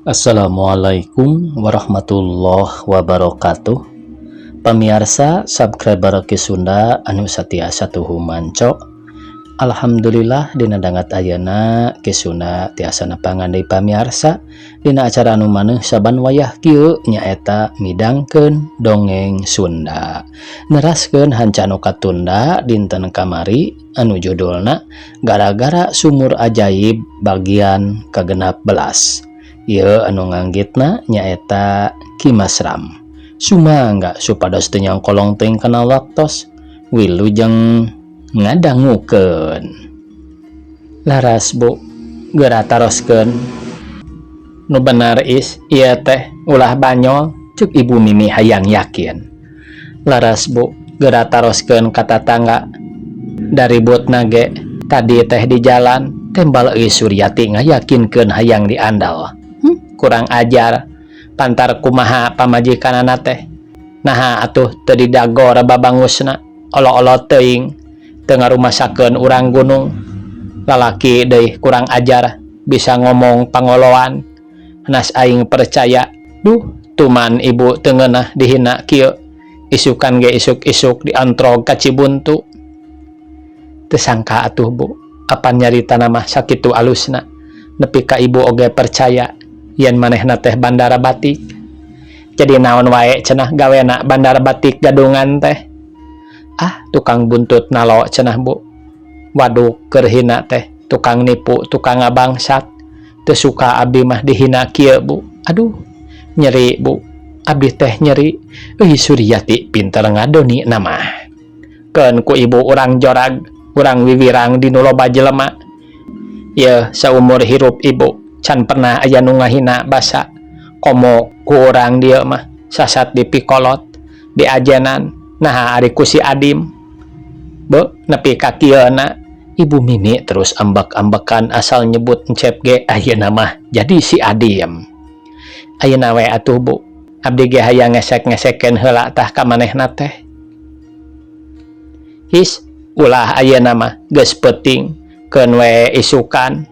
Assalamualaikum warahmatullahi wabarakatuh. Pamiarsa subscriber Ki Sunda anu satiasa tuhu manco. Alhamdulillah, dina dangat ayeuna Ki Sunda tiasa nepangan deui pamiarsa dina acara anu maneuh saban wayah kieu, nyaeta midangkeun dongeng Sunda, neraskeun hanca nu katunda dinten kamari anu judulna Gara-gara Sumur Ajaib bagian ke-16. Ieu anu nganggitna nyaeta Ki Masram. Sumangga supados teu nyangkolong teuing kana waktos. Wilujeng ngadangukeun. Laras, Bu, geura taroskeun. Nu bener, Is, ieu teh ulah banyol, cek Ibu Mimi hayang yakin. Laras, Bu, geura taroskeun ka tatangga. Da ributna ge tadi teh di jalan, tembal euy Suryati ngayakinkeun hayang diandal. Kurang ajar, pantar kumaha pamajikanana teh? Naha atuh teu didagor babangusna? Olo-olo teuing, teu ngarumasakeun urang gunung. Lalaki deui, kurang ajar, bisa ngomong pangoloan. Nas aing percaya. Duh, tuman Ibu teu ngeunah dihina kieu. Isukan ge isuk-isuk diantrog ka Cibuntu. Teu sangka atuh, Bu, apan nyaritana mah sakitu alusna. Nepi ka Ibu oge percaya yen manehna teh bandara batik. Jadi naon wae cenah gawena bandara batik gadungan teh? Ah, tukang buntut nalo cenah, Bu. Waduh, keur hina teh tukang nipu, tukang ngabangsat. Teu suka abdi mah dihina kieu, Bu. Aduh, nyeri, Bu. Abdi teh nyeri. Euy, Suryati pinter ngadoni nama. Keun ku Ibu urang jorag, urang wiwirang di nu loba jelema. Yeuh, saumur hirup Ibu can pernah aya nu ngahina basa komo ku urang dieu mah sasat dipikolot diajenan. Nah, ari ku si Adim be nepi ka kieuna. Ibu Mimi terus ambek-ambekan asal nyebut Encep ge ayeuna mah jadi si Adim. Ayeuna we atuh, Bu, abdi ge hayang ngesek-ngesekeun heula tah ka manehna teh. His, ulah ayeuna mah, geus peuting, keun we isukan.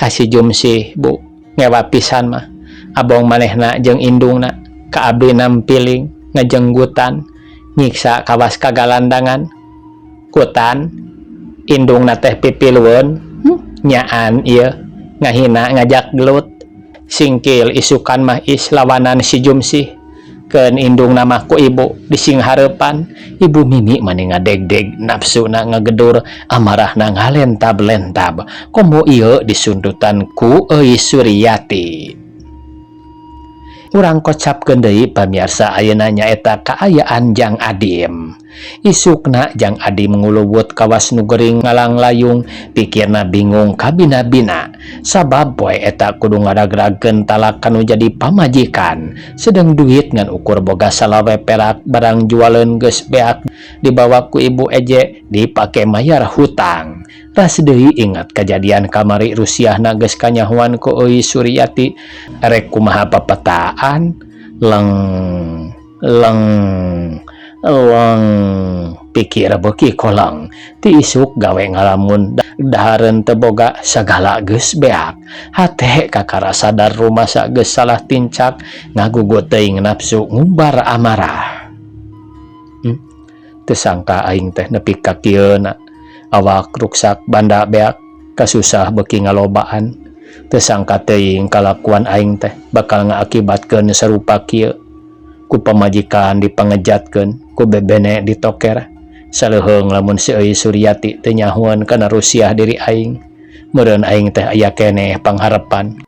Ka si Jumsih, Bu, ngewa pisan mah abong manehna jeung indungna ka abdi nampiling, ngejenggutan, nyiksa kawas kagalandangan kutan. Indungna teh pipilueun, nyaan ieu ngahina, ngajak gelut. Singkil isukan mah, Is, lawanan si Jumsih. Keun indungna mah ku Ibu disinghareupan. Ibu Mimi mani ngadegdeg, nafsuna ngagedur, amarahna ngalentab-lentab, komo ieu disundutan ku euy Suryati. Urang kocapkeun deui, pamiarsa, ayeuna nyaeta kaayaan Jang Adim. Isukna Jang Adim nguluwut kawas nu gering ngalanglayung, pikirna bingung kabina-bina. Sabab poe eta kudu ngaragragkeun talak kanu jadi pamajikan. Sedeng duit ngan ukur boga 25 perak, barang jualeun geus beak dibawa ku Ibu Eje dipake mayar hutang. Ras deui ingat kejadian kamari, rusiahna geus kanyahoan ku euy Suryati. Rek kumaha papetaan? Leng leng leng, pikir beuki koleng. Ti isuk gawe ngalamun, dahareun teu boga, sagala geus beak. Hate kakara sadar rumasa geus salah tincak, ngagugu teuing nafsu, ngumbar amarah. Teu sangka aing teh nepi ka kieuna. Awak ruksak, banda beak, kasusah beuki ngalobaan. Teu sangka teuing kalakuan aing teh bakal ngaakibatkeun sarupa kieu. Ku pamajikan dipangejatkeun, ku bebene ditoker. Saleuheung lamun si euy Suryati teu nyahoeun kana rusiah diri aing, meureun aing teh aya keneh pangharepan.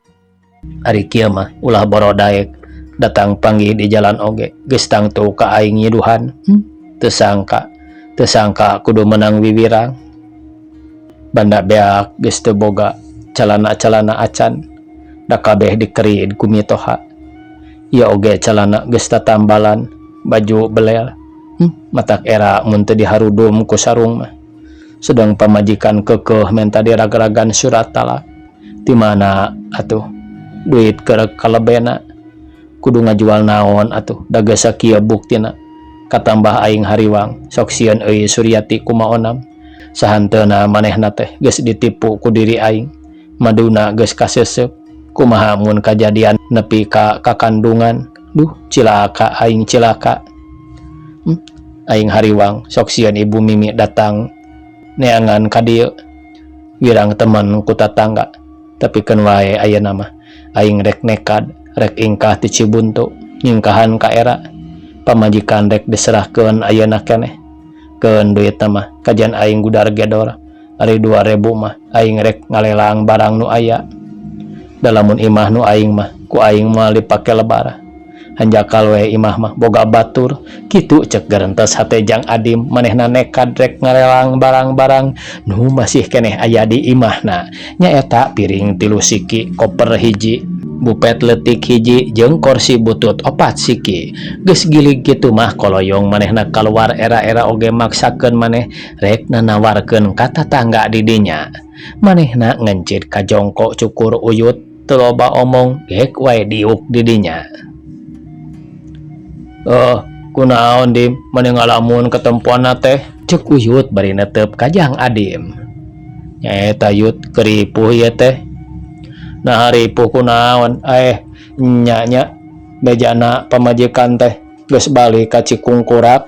Ari kieu mah ulah borodaek datang panggih di jalan oge geus tangtu ka aing nyiduhan. Teu sangka, teu sangka kudu menang wiwirang. Banda beak geus teu boga, calana-calana acan, da kabeh dikerid ku mitoha. Ieu oge calana geus tatambalan, baju belel. Matak era mun teu diharudum ku sarung mah. Sedang pamajikan keukeuh menta diragragan surat talak. Ti mana atuh duit keur kalebena? Kudu ngajual naon atuh, da geus sakieu buktina? Katambah aing hariwang, sok sieun euy Suryati kumaonam. Sahanteuna manehna teh geus ditipu ku diri aing, maduna geus kaseuseup. Kumaha mun kajadian nepi ka kakandungan? Duh, cilaka aing cilaka. Aing hariwang sok sieun Ibu Mimi datang neangan ka dieu. Wirang temen ku tatangga. Tapi keun wae ayeuna mah aing rek nekad rek ingkah ti Cibuntu nyingkahan ka era. Pamajikan rek diserahkeun ayeuna keneh. Keun duitna mah kajian aing gudar gedor. Ari 2000 mah aing rek ngalelang barang nu aya. Da lamun imah nu aing mah ku aing moal dipake lebar. Hanjakal we imah mah boga batur. Kitu cek gerentes hate Jang Adim manehna nekad rek ngalelang barang-barang nu masih keneh aya di imahna. Nyaeta piring 3 siki, koper hiji, bupet leutik hiji jeung korsi butut 4 siki. Geus gilig kitu mah koloyong manehna kaluar era-era oge maksakeun maneh rek nanawarkeun ka tatangga di dinya. Manehna ngencit ka jongkok cukur uyut teu loba omong gek wae diuk di dinya. Kunaon Dim maneh ngalamun katempoanna teh? Cek uyut bari netep ka Jang Adim. Nyaeta yut keripuh ieu teh. Nah ripuh kunaon? Nya nya bejana pamajikan teh geus balik ka Cikungkurak.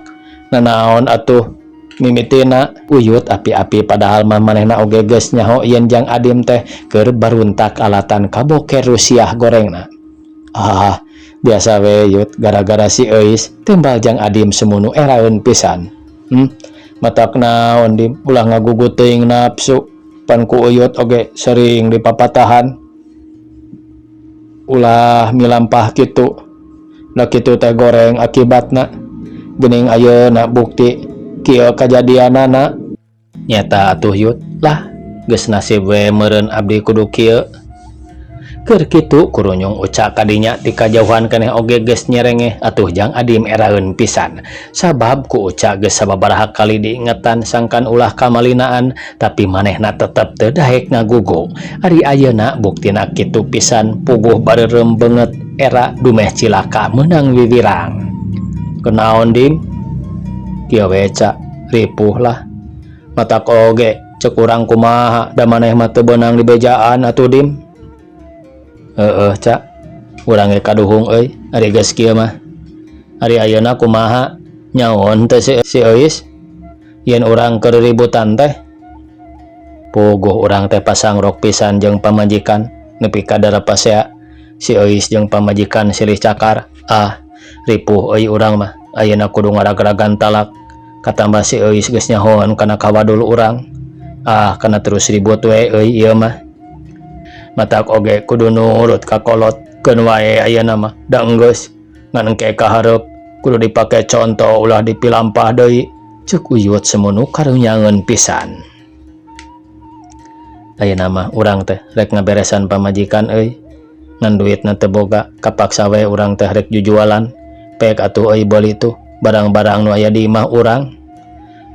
Nanaon atuh mimitina? Uyut api-api padahal mah manehna oge geus nyaho yen Jang Adim teh keur baruntak alatan kaboker rusiah gorengna. Ah, biasa we yut gara-gara si Euis timbal Jang Adim semunu eraeun pisan. Matak naon Dim ulah ngagugut teuing nafsu pan ku uyut oge sering dipapatahan. Ulah milampah kitu. Da kitu teh goreng akibatna. Geuning ayeuna bukti kieu kajadianana. Nyata atuh yut lah geus nasib we meureun abdi kudu kieu. Keur kitu kurunyung ucak kadinya ti kajauhan keneh oge geus nyerengeh atuh Jang Adim eraeun pisan. Sabab ku ucak geus sababaraha kali diingetan sangkan ulah kamalinaan tapi manehna tetep teu daek ngagugu. Ari ayeuna buktina kitu pisan puguh bareureum beungeut era dumeh cilaka meunang wiwirang. Kunaon Dim? Kieu we ca, ripuh lah. Matak oge cek urang kumaha da maneh mah teu beunang dibejaan atuh Dim. Heeh ca, urang ge kaduhung euy ari geus kieu mah. Ari ayeuna kumaha nyaon teh si Euis? Yen urang keur ributan teh puguh urang teh pasangrok pisan jeung pamajikan nepi ka darapasea si Euis jeung pamajikan silih cakar. Ah, ripuh euy urang mah. Ayeuna kudu ngaragragan talak. Katambah si Euis geus nyahoan kana kawadul urang. Ah, kana terus ribut we euy ieu mah. Matak oge kudu nurut ka kolot keun wae ayeuna mah da enggeus ngan engke ka hareup kudu dipake conto ulah dipilampah deui. Ceuk uyut semunu karunyangeun pisan. Ayeuna mah urang teh rek ngaberesan pamajikan euy. Ngan duitna teu boga kapaksa we urang teh rek jujualan. Pek atuh euy beuli tuh barang-barang nu aya di imah urang.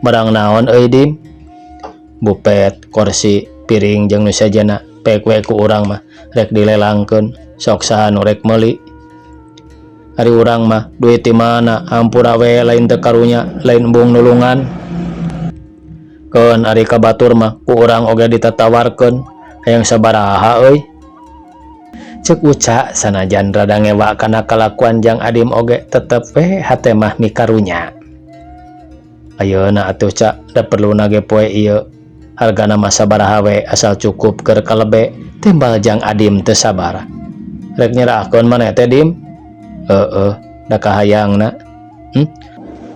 Barang naon euy Dim? Bupet, korsi, piring jeung nu sejenna. Pek we ku urang mah rek dilelangkeun sok saha nu rek meuli. Ari urang mah duit ti mana hampura we lain teu karunya lain embung nulungan. Keun ari ka batur mah ku urang oge ditatawarkeun hayang sabaraha euy. Ceuk Uca sanajan rada ngewa kana kalakuan Jang Adim oge tetep we hate mah mikarunya. Ayeuna atuh ca da perluna ge poe ieu. Hargana mah sabaraha we asal cukup keur kalebe timbal Jang Adim teu sabar. Rek nyerahkeun maneh teh Dim? Heeh, da kahayangna.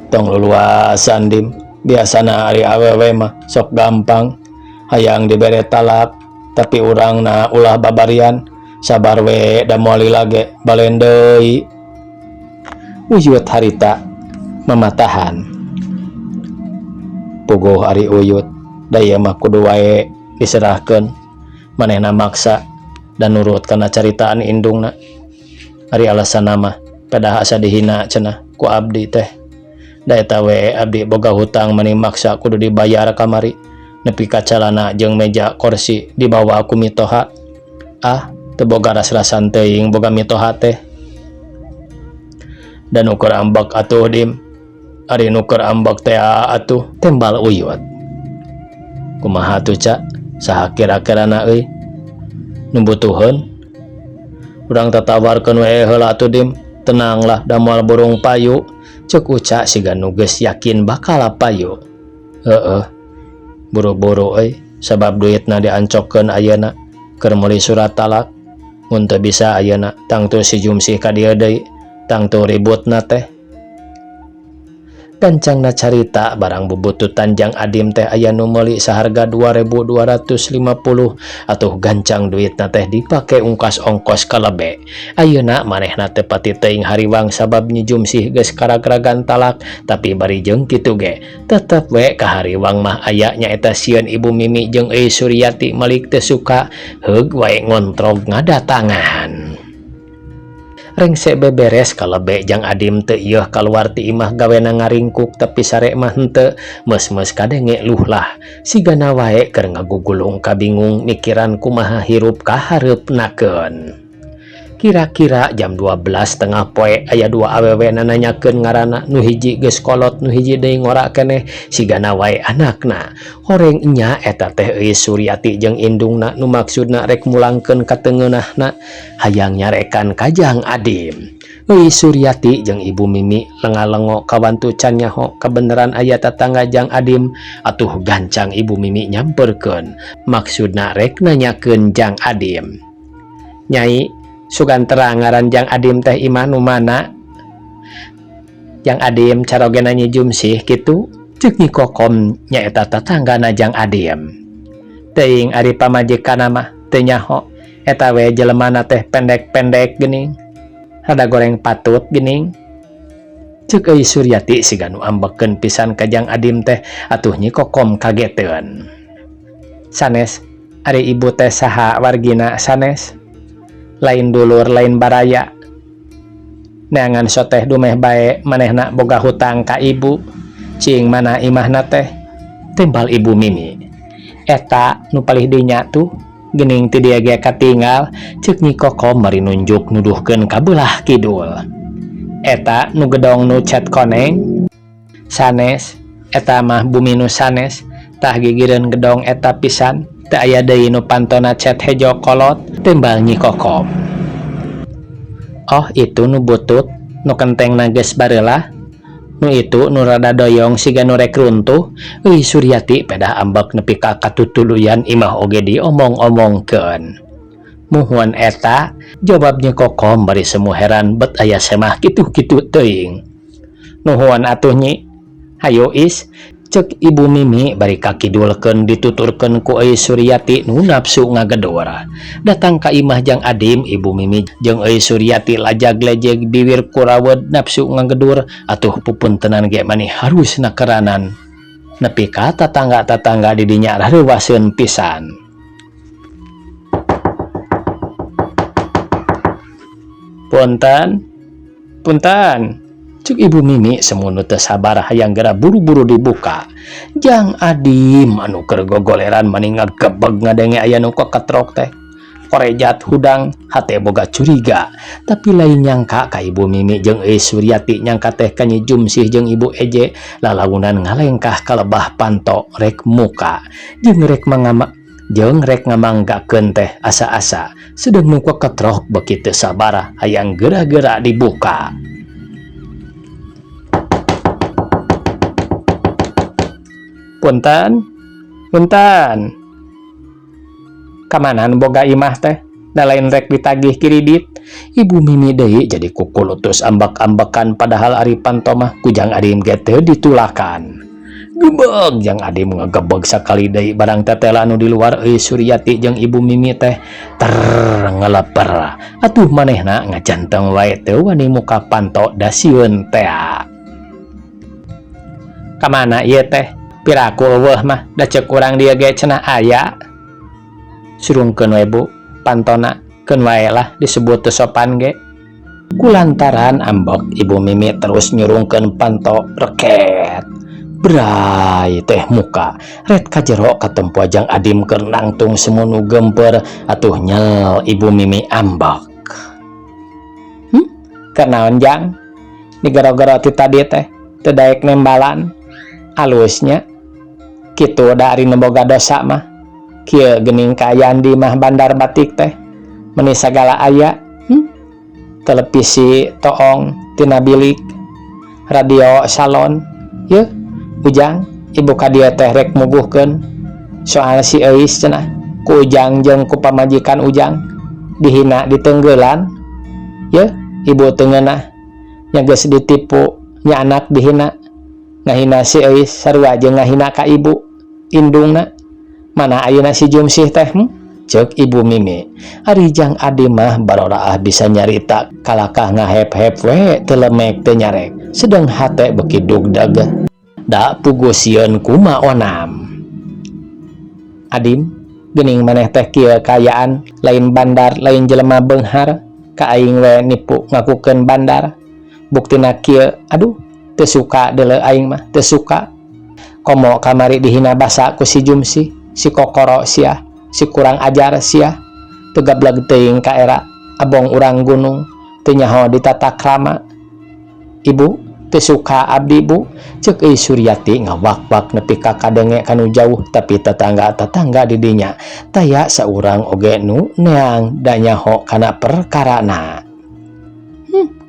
Tong luluasan Dim. Biasana ari awewe mah sok gampang hayang dibere talak tapi urangna ulah babarian. Sabar we da moal lila ge balen deui. Uyut harita mamatahan. Puguh ari uyut da ieu mah kudu wae diserahkeun. Manehna maksa dan nurut kana caritaan indungna. Ari alasanna mah pedah asa dihina cenah ku abdi teh. Da eta we abdi boga hutang mani maksa kudu dibayar kamari. Nepi ka calana jeung meja korsi dibawa ku mitoha. Ah, teu boga ras-rasan teuing boga mitoha teh. Dan ukur ambek atuh Dim. Ari nuker ambek teh atuh tembal uyut. Kumaha atuh ca? Saha kira-kirana euy? Nu butuheun? Urang tatawarkeun we heula atuh Dim. Tenanglah da moal burung payu. Cek Uca siga nu geus yakin bakal payu. Heeh. Buru-buru euy, sabab duitna diancokkeun ayeuna keur meuli surat talak. Mun teu bisa ayeuna tangtu si Jumsih ka dieu deui, tangtu ributna teh. Gancangna carita barang bubututan Jang Adim teh aya nu meuli saharga 2.250 atuh gancang duitna teh dipake ungkas ongkos kalebe. Ayeuna manehna teh pati teuing hariwang sabab Nyi Jumsih geus karagragan talak, tapi bari jeung kitu ge tetep we kahariwang mah aya nyaeta sieun Ibu Mimi jeung Euy Suryati malik teu suka heug wae ngontrog ngadatangan. Rengse beberes kalebe Jang Adim teu ieuh kaluar ti imah gawena ngaringkuk tapi sare mah henteu meus-meus kadenge luhlah sigana wae keur ngagugulung kabingung mikiran kumaha hirup kahareupnakeun. Kira-kira jam 12 tengah poe aya dua awewe nananyakeun ngaranna, nu hiji geus kolot nu hiji deui ngora keneh sigana wae anakna. Horeng nya eta teh Euy Suryati jeung indungna nu maksudna rek mulangkeun katengeunahna hayang nyarekan ka Jang Adim. Euy Suryati jeung Ibu Mimi lenga-lengo kawantu can nyaho kabeneran aya tatangga Jang Adim atuh gancang Ibu Mimi nyamperkeun maksudna rek nanyakeun Jang Adim. Nyai, sugan terang ngaran Jang Adim teh imah nu mana? Jang Adim carogena Nyi Jumsih kitu? Ceuk Nyi Kokom nyaeta tatanggana Jang Adim. Teuing ari pamajikanna mah teu nyaho eta we jelemana teh pendek-pendek geuning. Rada goreng patut geuning. Ceuk Euy Suryati siga nu ambekeun pisan ka Jang Adim teh atuh Nyi Kokom kageteun. Sanes ari ibu teh saha wargina sanes? Lain dulur lain baraya. Neangan soteh dumeh bae manehna boga hutang ka ibu. Cing mana imahna teh? Timbal Ibu Mimi. Eta nu palih dinya tuh geuning ti dieu ge katinggal ceuk Nyi Kokom bari nunjuk nuduhkeun ka beulah kidul. Eta nu gedong nu cat koneng sanes, eta mah bumi nu sanes, tah gigireun gedong eta pisan teu aya deui nu pantona cat hejo kolot, timbal Nyi Kokom. Oh itu nu butut nu kentengna geus bareulah, nu itu nu rada doyong siga nu rek runtuh. Euy Suryati pedah ambek nepi ka katutuluyan imah oge diomong-omongkeun. Muhun eta, jawab Nyi Kokom bari semu heran bet aya semah kitu-kitu teuing. Nuhun atuh Nyi, hayu is, cek Ibu Mimi bari kakidulkeun dituturkeun ku Euy Suryati nu nafsu ngagedor. Datang ka imah Jang Adim, Ibu Mimi jeung Euy Suryati lajag lejeg biwir kurawed nafsu ngagedur atuh pupuntenan ge mani harus nakeranan. Nepi ka tatangga-tatangga di dinya rareuwaseun pisan. Punten, punten, cek Ibu Mimi semunu teu sabar hayang geura buru-buru dibuka. Jang Adim anu keur gogoleran mani ngagebeg ngadenge aya nu keketrok teh. Korejat hudang hate boga curiga, tapi lain nyangka ka Ibu Mimi jeung Euy Suryati nyangka teh ka Nyi Jumsih jeung Ibu Eje lalaunan ngalengkah ka lebah panto rek muka jeung rek mangama jeung rek ngamanggakeun teh asa-asa sedeng nu keketrok beuki teu sabar hayang geura-geura dibuka. Punten, punten. Kamanan boga imah teh? Da lain rek ditagih kiridit. Ibu Mimi deui jadi kukulutus ambek-ambekan padahal ari panto mah ku Jang Adim ge teu ditulakan. Gebeg Jang Adim ngagebeg sakali deui barang tetela nu di luar Euy Suryati jeung Ibu Mimi teh ter ngeleper. Atuh manehna ngajanteng wae teu wani muka panto da sieun tea. Kamana ieu teh? Piraku eueuh mah da ceuk urang dieu ge cenah aya. Surungkeun we Bu, pantona keun wae lah disebut teu sopan ge. Kulantaran ambek Ibu Mimi terus nyurungkeun panto reket. Bray teh muka ret ka jero katempo Jang Adim keur nangtung semunu gemper atuh nyel Ibu Mimi ambek. Kenaon Jang? Digero-gero ti tadi teh teu daek nembalan. Alusnya kitu da ari nu boga dosa mah. Kieu geuning kaayaan di mah bandar batik teh meni sagala aya. Televisi toong tina bilik, radio salon. Yeuh, Ujang, ibu ka dieu teh rek muguhkeun soal si Euis cenah. Ku Ujang jeung ku pamajikan Ujang dihina, ditenggelan. Yeuh, ibu teu ngeunah nya, geus ditipu nya, anak dihina. Ngahina si Euis sarua jeung ngahina ka ibu indungna. Mana ayeuna si Jumsih teh, Ceuk Ibu Mimi. Ari Jang Adi mah baroraah bisa nyarita, kalakah ngahep-hep we, teu lemek teu nyarek, sedeng hate beuki dugdeg da puguh sieun kuma onam. "Adim, geuning maneh teh kieu kaayaan, lain bandar, lain jelema beunghar, ka aing we nipu ngakukeun bandar, buktina kieu. Aduh, teu suka deuleu aing mah, teu suka. Komo kamari dihina basa ku si Jumsih. Si kokoro sia, si kurang ajar sia, teu gableg teuing ka era, abong urang gunung, teu nyaho ditata krama. Ibu teu suka abdi, Bu," ceuk Euy Suryati ngawak-wak nepi ka kadenge kanu jauh, tapi tetangga-tetangga di dinya taya saurang oge nu neang da nyaho kana perkarana.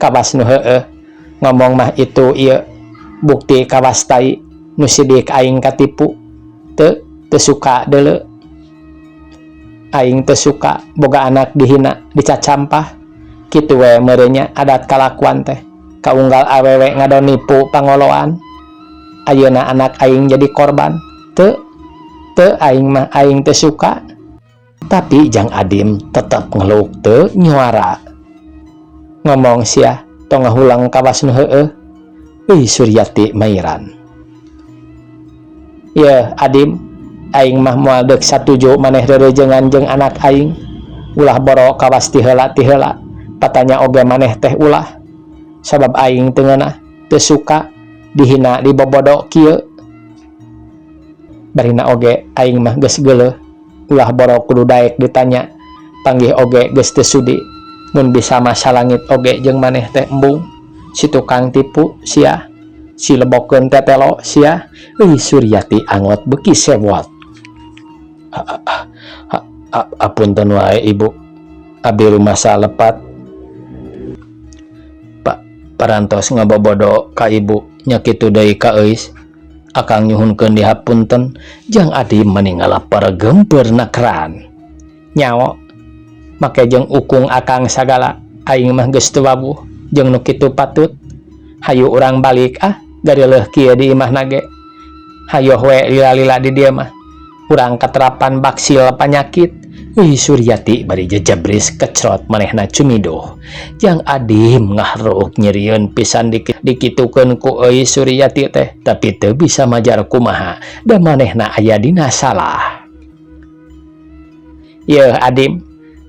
Kawas nu heueuh ngomong mah itu ieu, bukti kawas tai nu sidik aing katipu. Teu, teu suka deuleu aing, teu suka boga anak dihina, dicacampah kitu we. Meureun nya adat kalakuan teh kaunggal awewe ngadon nipu pangoloan. Ayeuna anak aing jadi korban. Teu, teu, aing mah aing teu suka." Tapi Jang Adim tetep ngeluk, teu nyuara. "Ngomong sia, tong ngahulang kawas nu heueuh." Euy Suryati mairan. "Yeuh, Adim, aing mah moal deuk satuju maneh rerejengan jeung anak aing. Ulah boro kawas ti heula ti heula, patanya oge maneh teh ulah, sabab aing teu ngeunah, teu suka dihina, dibobodo kieu. Barina oge aing mah geus geuleuh, ulah boro kudu daek ditanya, panggih oge geus teu sudi. Mun bisa mah salangit oge jeung maneh teh embung. Si tukang tipu sia, si lebokeun tetelo sia." Euy Suryati angot beuki sewot. "Apunten wae, Ibu, abdi rumasa lepat Pak parantos ngabobodo ka Ibu nya, kitu deui ka Euis. Akang nyuhunkeun dihapunten." Jang Adi mani ngalapar gempeur nakran. "Nyaho make jeung ukung akang sagala, aing mah geus teu wawuh jeung nu kitu patut. Hayu urang balik ah, gareuleuh kieu di imahna ge. Hayoh we lila-lila di dieu mah, urang katerapan baksil panyakit." Euy Suryati bari jejebris kecrot manehna cumiduh. Jang Adim ngahruk nyerieun pisan dikitukeun ku Euy Suryati teh, tapi teu bisa majar kumaha da manehna aya dina salah. "Yeuh, Adim,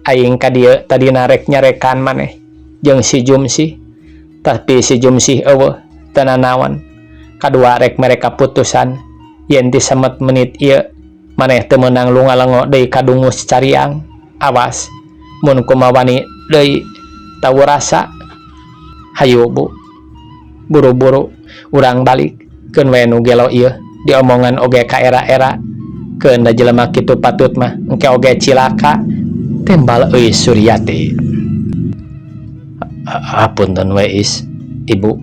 aing ka dieu tadina rek nyarekan maneh jeung si Jumsih, tapi si Jumsih eueuh, teu nanaon. Kadua rek mere kaputusan yen ti samet menit ieu maneh teu meunang lunga-lengo deui ka Dungus Cariang. Awas mun kumawani deui, tau rasa. Hayu, Bu, buru-buru urang balik, keun we nu gelo ieu, diomongan oge ka era-era. Keun da jelema kitu patut mah, engke oge cilaka," tembal Euy Suryati. "Apunten we Is, Ibu,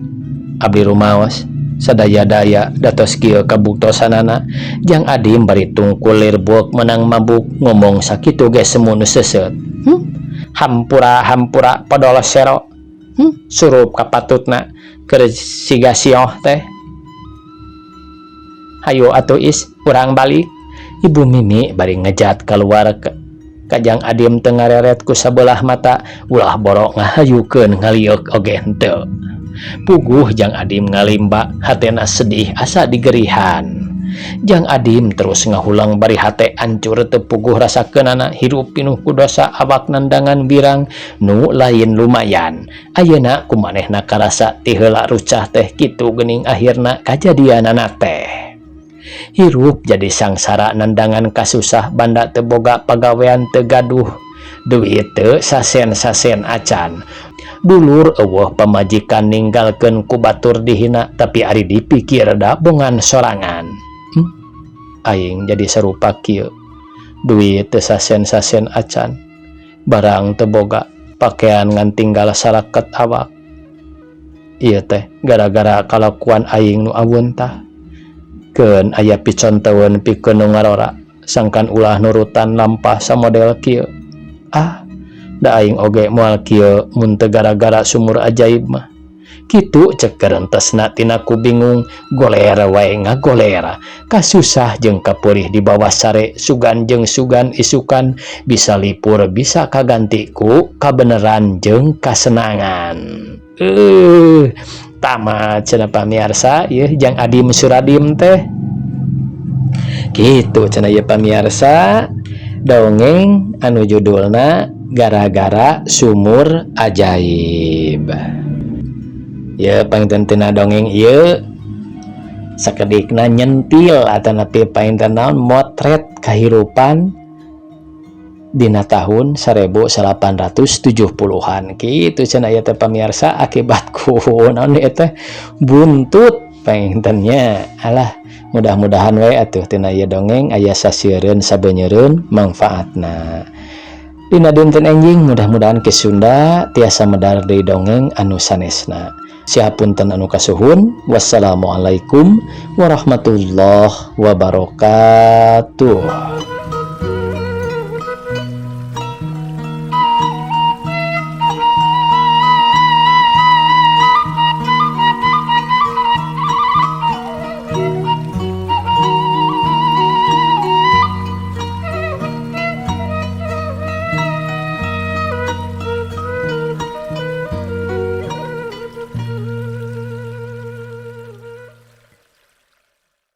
abdi rumaos sadaya-daya da tos kieu kabuktosanana." Jang Adim bari tungkul lirbuk menang mabuk, ngomong sakitu ge semu nu seuseut. Hampura, hampura, podol sero. Surup kapatutna keur siga sioh teh. Hayu atuh Is, urang balik. Ibu Mimi bari ngejat keluar ke ka Jang Adim teu ngareret ku sabelah mata, ulah boro ngahayukeun, ngalieuk oge henteu. Puguh Jang Adim ngalimba, hatena sedih asa digerihan. Jang Adim terus ngahulang bari hate ancur teu puguh rasakeunana. Hirup pinuh ku dosa, awak nandangan wirang nu lain lumayan. Ayeuna ku manehna karasa ti heula rucah teh kitu geuning akhirna kajadianana teh. Hirup jadi sangsara, nandangan kasusah, banda teu boga pagawean, teu gaduh duit, teu sasen-sasen acan, dulur euweuh, pamajikan ninggalkeun, ku batur dihina. Tapi ari dipikir da bongan sorangan, Aing jadi sarupa kieu, duit teu sasen-sasen acan, barang teu boga. Pakean ngan tinggal saraket awak. Ieu teh gara-gara kalakuan aing nu awuntah. Keun aya piconteun pikeun nu ngarora sangkan ulah nurutan lampah samodel kieu. Ah, da aing oge moal kieu mun teu gara-gara sumur ajaib mah. Kitu cek gerentesna tina ku bingung golera wae ngagolera kasusah jeung kapurih di bawah sare sugan jeung sugan isukan bisa lipur bisa kaganti ku kabeneran jeung kasenangan. Tamat cenah pamiarsa ieu jang Adim Suradim teh. Kitu cenah ieu pamiarsa dongeng anu judulna Gara-gara Sumur Ajaib. Ya, panginten tina dongeng ieu sakedikna nyentil atanapi panginten naon motret kahirupan dina tahun 1870-an kitu cenah ieu teh pamiarsa akibat ku naon ieu teh buntut pangintennya. Alah, mudah-mudahan we atuh tina ieu dongeng aya sasieureun sabeunyereun mangfaatna. Dina dinten enjing mudah-mudahan Ki Sunda tiasa medar deui dongeng anu sanesna. Sihapunten anu kasuhun. Wassalamualaikum warahmatullahi wabarakatuh.